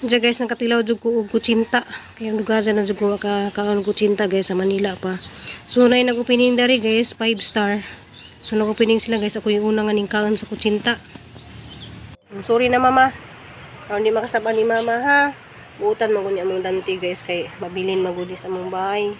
Diya guys, nakatilaw jud ko og kutsinta. Kaya dugajan na jud ko makakaon kutsinta guys sa Manila pa. So nay nag-opening dari guys, 5 star. So nag-opening sila guys, ako yung una nga ning kaon sa kutsinta. Sorry na, mama. Aron di makasaba ni mama ha. Buutan man gud ni among dante guys kay mabilin magudi sa among bahay.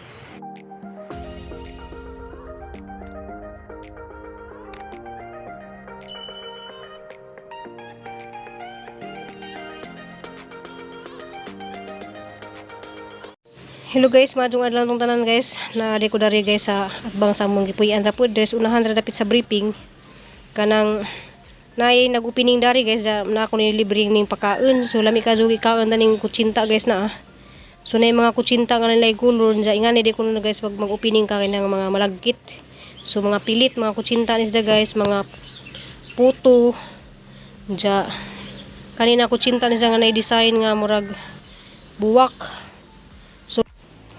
Hello guys, maadjong adlaw tong tanan guys. Naari ko dari guys sa atbang sa among gipuy-an ra pud dress unahan ra dapit sa briefing. Kanang naay nag-opening dari guys, na ako ni libre ning pakaon. So lami ka jugi kaon ning kutsinta guys na. Ah. So na mga kutsinta nga nilay gulon ja ingani di ko na guys pag mag-opening ka kay mga malagkit. So mga pilit, mga kutsinta ni sila guys, mga puto ja kanina kutsinta ni sila nga nay design nga murag buwak.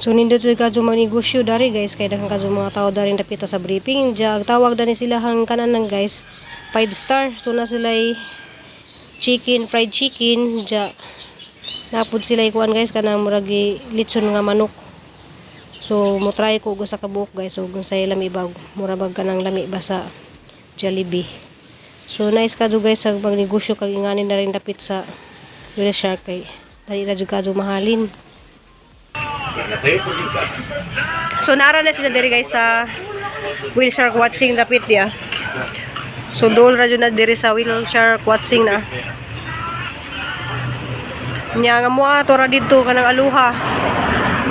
So nindot sila kadto magnegosyo dari guys kay daghan kadto mga tao dari dapita sa briefing. Diya ang tawag dani sila hang kananan guys, 5 star. So na sila chicken, fried chicken diya. Napud sila kuan guys kanang murag litson nga manok. So mo try ko og usa ka buok guys, so kung say lami ba, mura bag kanang lami ba sa Jollibee. So nice kadto guys sa magnegosyo kag ingani na rin dapit sa Whale Shark kay dali ra jud kadto mahalin. So nara na sila diri guys sa Whale Shark watching dapit niya. So dool ra jud na diri sa Whale Shark watching na. Nya nga moa to ra didto kanang Aluha.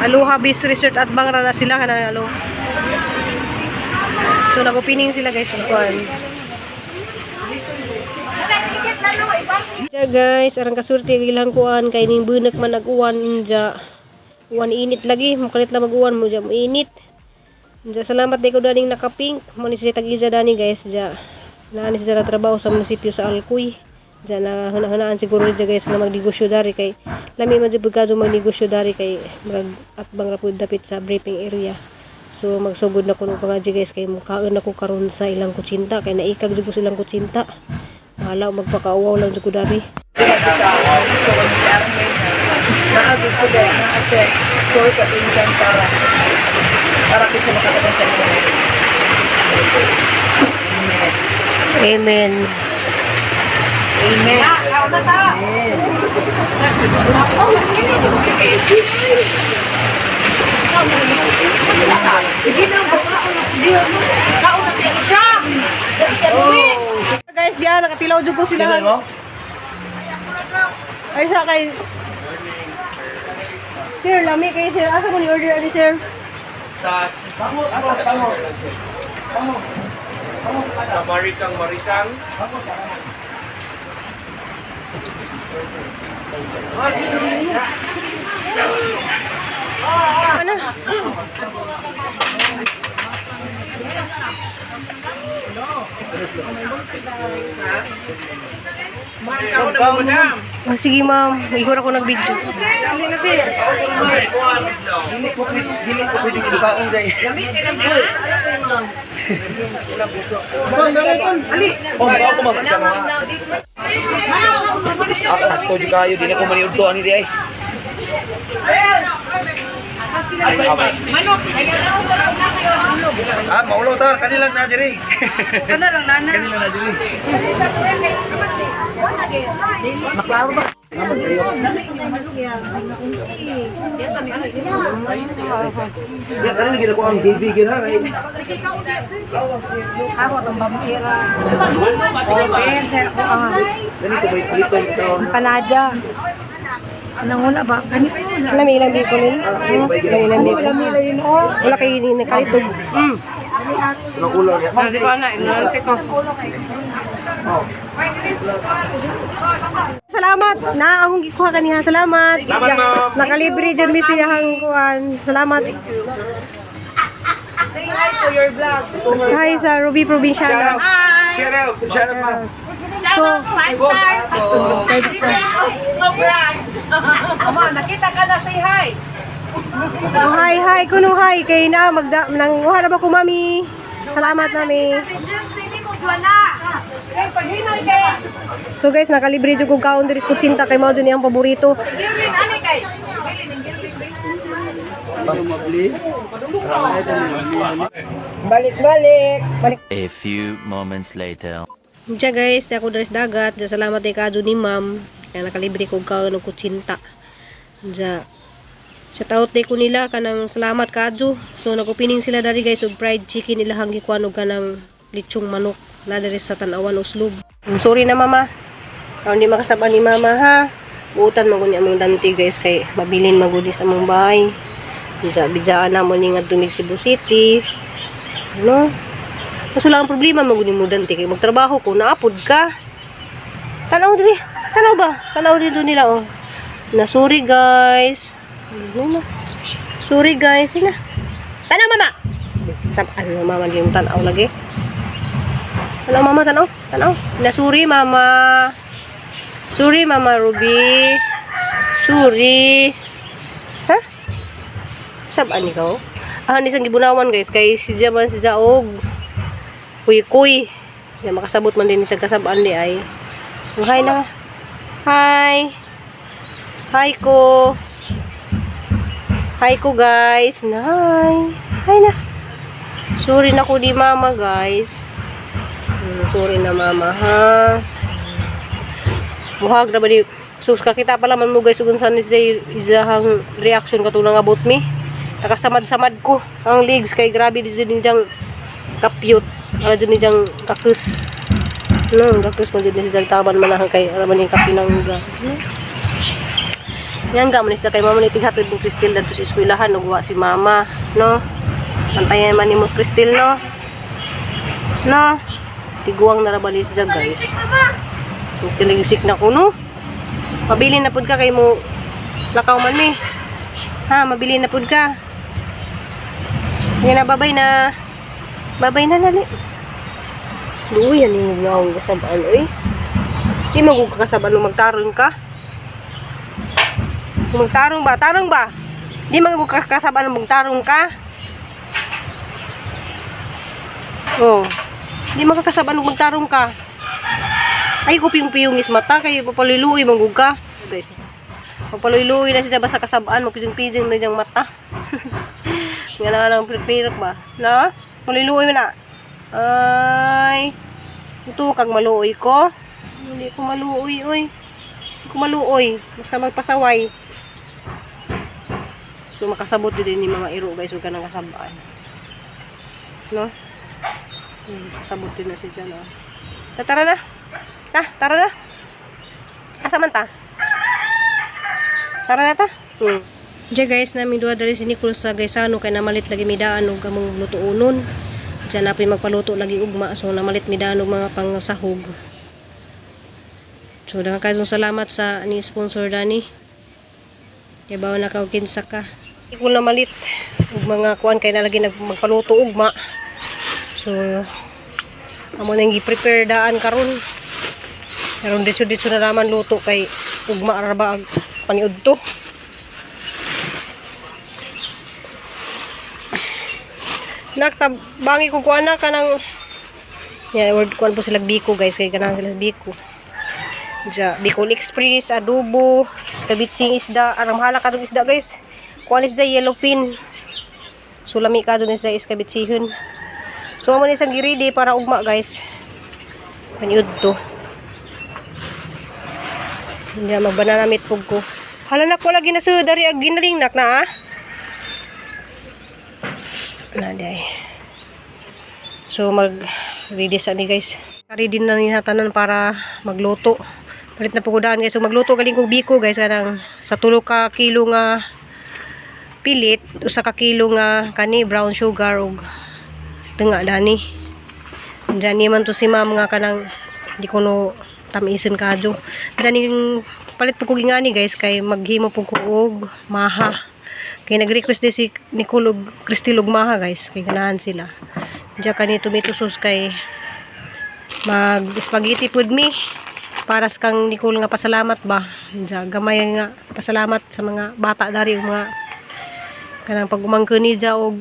Aluha Beach Resort at bang ra na sila kanang Aluha. So nag-opening sila guys sa kuan. Ja guys, arang kasurti ilang kuan kay ning bunak man nag-uwan ja. Uwan init lagi, mukalit lang mag-uwan mo ja mo init. Ja salamat di ko daning naka-pink. Mo ni sila tag-ija dani guys ja. Naa ni sila trabaho sa munisipyo sa Alcoy. Ja na huna-hunaan siguro ja guys nga magnegosyo dari kay lami man jud kadto magnegosyo dari kay murag atbang ra pud dapit sa briefing area. So magsugod na kuno pa nga guys kay mukaon ako karon sa ilang kutsinta kay naikag jud ko sa ilang kutsinta. Bahala magpakauwaw lang jud ko dari. Naa siya source of income para para kita makataban sa inyo. Amen. Amen. Guys, diyan nakatilaw jud ko sila. Ay sa kay Sir, lami kay sir. Asa mo ni order ani sir? Sa Sa Marikang Marikang. Ano? Oh, sige ma'am, igor ako nag-video. Dili ko pwede isukaon dai. Oh, ba ako ma'am sa mga. Ah, sakto jud kayo dili ko maniud to ani di ay. Ah, maulo ta kanilang na diri. Kana lang nana. Kanila na diri. Maklaro ba? Ya, kanila gina ko ang baby gina ay. Dali ko may litong taon. Panada. Anong una ba? Ganito. Lami ilang biko nil? Lami ilang biko. Wala kayo ni nakalitog. Anong ulo niya? Salamat na akong gikuha kaniha. Salamat. Salamat, ma'am. Nakalibre jud mi siyahang kuan. Salamat. Say hi to your vlog. Hi sa Ruby Provinciana. Shout out, shout out ma'am. So, Boss Ato. five star. Ama, nakita ka na, say hi. Oh, hi, hi, kuno hi kay na magda nang uha na ba ko mami. Salamat mami. Si Jill, sini mo. So guys, nakalibre jud kog kaon diri sa kutsinta kay mao jud ni ang paborito. Balik-balik. Balik. A few moments later. Diya guys, di ako diri sa dagat. Diya salamat kay kadyo ni ma'am. Kaya nakalibre kog kaon og kutsinta. Diya shout out day ko nila kanang salamat kadyo. So nag-opening sila dari guys og fried chicken ilahang gikuan og kanang lechong manok na diri sa Tan-awan Oslob. Sorry na mama. Aron di makasaba ni mama ha. Buutan man gud ni among dante guys kay mabilin man gud ni sa among bahay. Diya bidjaan na mo ni nga dumig Cebu City. Ano? Kaso lang ang problema man gud ni mo dante kay magtrabaho ko naapod ka. Tanaw diri. Tanaw ba? Tanaw dito nila oh. Na sorry guys. Ano na? Sorry guys, sina. Tanaw mama. Sab ano mama di yung tanaw lagi. Tanaw mama, tanaw. Tanaw. Na sorry mama. Sorry mama Ruby. Sorry. Ha? Sab ani ka oh. Ah, ni sang gibunawan guys kay si Jaman si Jaog. Kuy-kuy. Di makasabot man din sa kasabaan di ay. Hi na. Hi. Hi ko. Hi ko guys. Hi. Hi na. Sorry na ko di mama guys. Sorry na mama ha. Muhag na ba di. So kakita pala man mo guys kung saan is isahang reaction katong about me. Nakasamad-samad ko ang legs kay grabe di jud niyang kapyot. Ara jud niyang kakus. No, kakus man jud ni siyang taban man ang kay ara man yung kapinangga. No? Yan ga man siya kay mama ni tighatod ni Cristel dadto sa eskwelahan ug wa si mama, no? Pantayan man nimo si Cristel, no? No? Tiguang na ra ba ni siya, guys? Tilisik na ko, no? Mabili na pud ka kay mo lakaw man mi. Ha, mabili na pud ka. Yan na, babay na. Babay na, nali. Luyan yung naong kasabaan, oy. Di mo kung kakasabaan nung magtarong ka. Kung magtarong ba? Tarong ba? Di mo kung kakasabaan nung magtarong ka. Oh. Di mo kakasabaan nung magtarong ka. Ay, kupiyong-piyong is mata, kay papaliluoy, manggug ka. Guys, papaliluoy na siya ba sa kasabaan, magpijong-pijong na niyang mata. Nga na lang prepare ba? Na? Paliluoy mo na. Ay, ito kag maluoy ko. Hindi ko maluoy, oy. Hindi ko maluoy. Basta magpasaway. So, makasabot din ni mga iro, guys. Huwag ka nang kasabaan. No? Kasabot din na si Jan, oh. Tara na. Ta, tara na. Asa man ta? Tara na ta. Diya guys, namin duha diri si Nicole sa Gaisano kay namalit lagi mi daan og among lutuonon. Diyan na magpaluto lagi ugma so namalit mi daan og mga pangsahog. So daghan kayong salamat sa ni sponsor Dani. Kay bawo na ka og kinsa ka. Nicole namalit og mga kuan kay na lagi magpaluto ugma. So amo nang gi-prepare daan karon. Karon ditso-ditso na naman luto kay ugma ra ba ang paniudto. Nak, bangi ko kuan na kanang yeah, word kuan po sila biko guys kay ganahan sila sa biko. Diya, Bicol Express, adobo, kabitsing isda, arang mahala ka isda guys. Kuan isda yellowfin. So lami ka dun isda iskabitsihon. So amo ni isang giridi para ugma guys. Paniudto. Hindi magbanana meat pug ko. Hala nak wala ginasud dari ag ginaling nak na ah. Na day. So mag ready sa mi guys. Ready na ni tanan para magluto. Palit na pugudaan guys. So magluto galing kog biko guys kanang sa tulo ka kilo nga pilit, usa ka kilo nga kani brown sugar ug tunga dani. Dani man to si ma'am nga kanang di ko no tamisin kadyo. Dani palit po ko gingani guys kay maghimo po ko og maha. Kay nag-request din si Nicole og Cristel og maha guys kay ganahan sila. Diya kani tomato sauce kay mag spaghetti pud mi para sa kang Nicole nga pasalamat ba. Diya gamay nga pasalamat sa mga bata dari ug mga kanang pagumangkon ni Diya og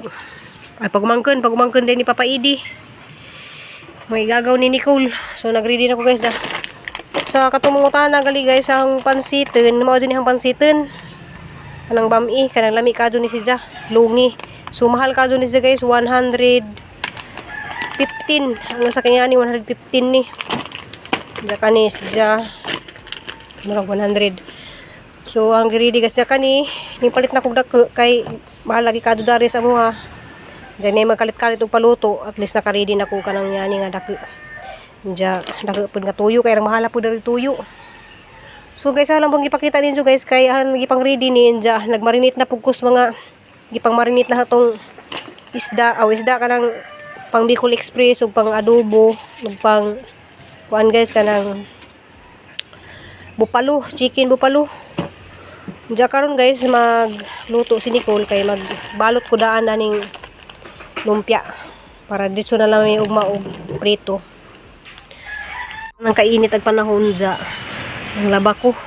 ay pagumangkon din ni Papa Idi. May gagaw ni Nicole. So nagready na ko, guys, da. Sa katong na gali, guys, ang pansiton, mao din ang pansiton. Kanang bami, kanang lami kadto ni siya, lungi. So mahal kadto ni siya, guys, 115. Ang sa kanya ni 115 ni. Diya kani siya. Murag 100. So ang ready, guys, diya kani ning palit na kog dako kay mahal lagi kadto dari sa amuha. Diyan na magkalit-kalit og paluto, at least naka-ready na ko kanang yani nga dako. Diya dako pud nga tuyo kay ang mahala pud dari tuyo. So guys, alam bang ipakita ninyo, guys, kay ang gipang ready ni diya nagmarinate na pud kus mga gipang marinate na atong isda, aw isda kanang pang Bicol Express ug pang adobo ug pang kuan, guys, kanang bupalo, chicken bupalo. Diya karon, guys, magluto si Nicole kay magbalot ko daan aning lumpia para dito na lang may ugma og prito. Nang kainit ang panahon dya. Ang laba ko.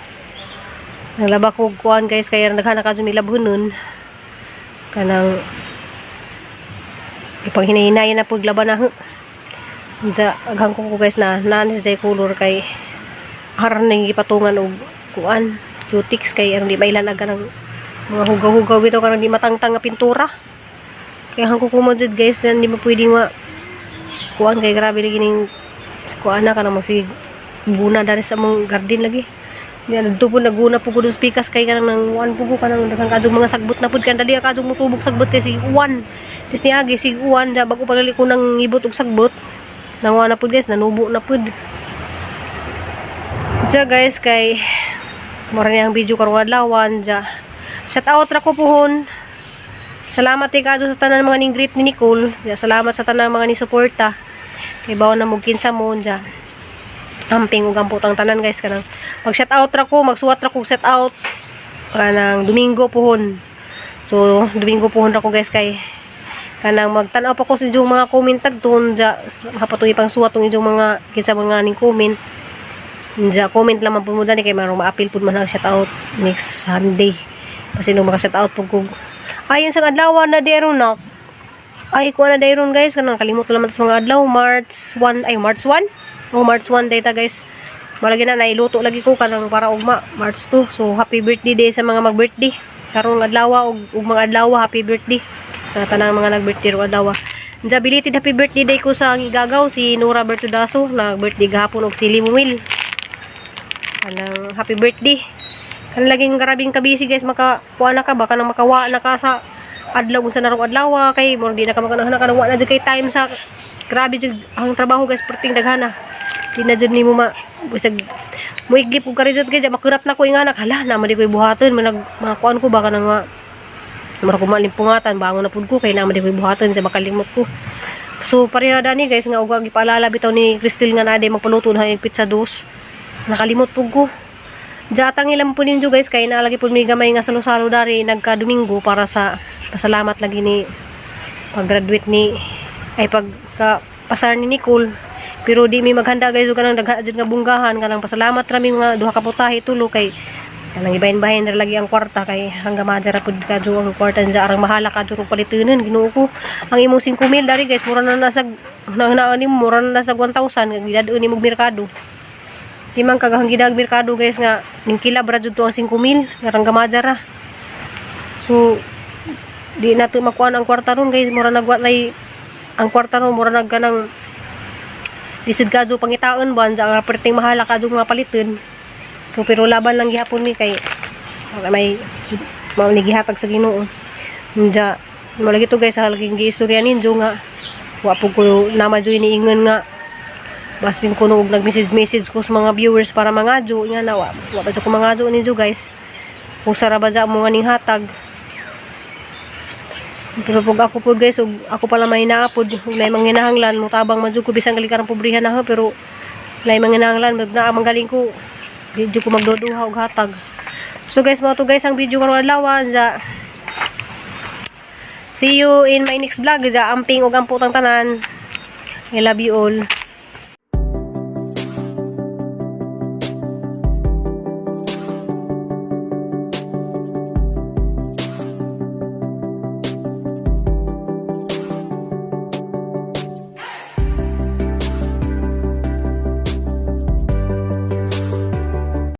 Ang laba ko kuan, guys, kaya naghanap ka dyan milabhunon. Kanang ipang hinay-hinayan na paglaba na. Diya, aghang ko ko, guys, na naanis dyan color kay haran na gipatungan og kuan cutix kay ang di mailan aga ng mga hugaw-hugaw bitaw kanang di matangtang nga pintura. Kaya hangko ko mo jud, guys, na hindi mo pwedeng ma kuan kay grabe lagi ning kuan na kanang mo guna dari sa among garden lagi. Di ano po naguna po ko dun sa pikas kay kanang nang kuan po ko kanang daghang kadtong mga sagbot na pud kan dali kadtong motubog sagbot kay sig uwan. Tis niagi sig uwan da bago pa ko nang ibot og sagbot. Nangwa na pud, guys, nanubo na pud. Diya, guys, kay mura niya ang video karong adlawan diya. Shout out ra ko puhon. Salamat kay kadto sa tanan mga ning greet ni Nicole. Diya, salamat sa tanan mga ni suporta. Kay bawon na mo kinsa mo diya. Amping ug amputang tanan, guys, kanang mag shout out ra ko, magsuwat ra ko shout out kanang Domingo puhon. So Domingo puhon ra ko, guys, kay kanang magtan-aw pa ko sa inyong mga comment tagton diya hapatoy pang suwat tong inyong mga kinsa mga ning comment. Diya comment lamang po mo dani kay marong maapil pud man ang shout out next Sunday. Kasi nung maka shout out pud ko ayon sa adlaw na dero na ay kuha na dayron, guys, kanang kalimot naman sa mga adlaw. March 1, ay March 1, oh, March 1 data, guys. Malagi na nailuto lagi ko kanang para ugma March 2. So happy birthday day sa mga mag-birthday karong adlaw ug mga adlaw. Happy birthday sa tanang mga nag-birthday ro adlaw. Diya, belated happy birthday day ko sa ang igagaw si Nora Bertudaso, nag-birthday gahapon, og si Limuel, kanang happy birthday. Kan laging grabing kabisi, guys, maka kuha na ka baka nang makawa na ka sa adlaw unsa na rong adlaw kay murag di na ka makanahan ka wa na jud kay time sa grabe jud ang trabaho, guys, perting daghana. Di na jud nimo ma bisag muiglip og karizot kay makurat na ko ingana hala na man di ko buhaton manag mga kuan ko baka nang mura ko malimpungatan bangon na pud ko kay na man di ko buhaton sa makalimot ko. So pareha dani, guys, nga ug gipaalala bitaw ni Cristel nga na magpaluto na yung pizza dos, nakalimot pud ko. Jatang ilang po ninyo, guys, kay nalagi po mi gamay nga salo-salo dari nagka Domingo para sa pasalamat lagi ni pag-graduate ni ay pagka pasar ni Nicole. Pero di mi maghanda, guys, ug kanang daghan jud nga bunggahan kanang pasalamat ra mi mga duha ka putahe tulo kay kanang ibahin-bahin ra lagi ang kwarta kay hanggang madya ra pud kadyo ang kwarta niya arang mahala kadyo rong palitunon. Ginoo ko, ang imong 5 mil dari, guys, mura na nasag na ni mura na nasag 1,000 kag gidad-on nimo merkado. Di man kagahang gidag merkado, guys, nga ning kilab ra jud to ang 5 mil ngarang gamaja ra. So di nato makuha ang kwarta ron, guys, mura nagwa nay ang kwarta ron, mura nag kanang lisod kadyo pangitaon ba ang perting mahala kadyo mga paliton. So pero laban lang gihapon ni kay may mao ni gihatag sa Ginoo. Unja mo lagi to, guys, sa laging giistorya ninyo nga wa po ko nama jud iniingon nga basin ko og nag-message message ko sa mga viewers para mangadyo nga na wa wa ba ko mangadyo ninyo, guys, kung ra ba dya mo nga ning hatag. Pero pag ako po, guys, ug ako pala may naapod ug nay manginahanglan mo tabang man jud ko bisan gali karang pobrehan na ho, pero nay manginahanglan mag naa manggaling ko di jud ko magduduha og hatag. So guys, mao to, guys, ang video karong adlaw. Ja, see you in my next vlog. Ja, amping ug amputang tanan. I love you all.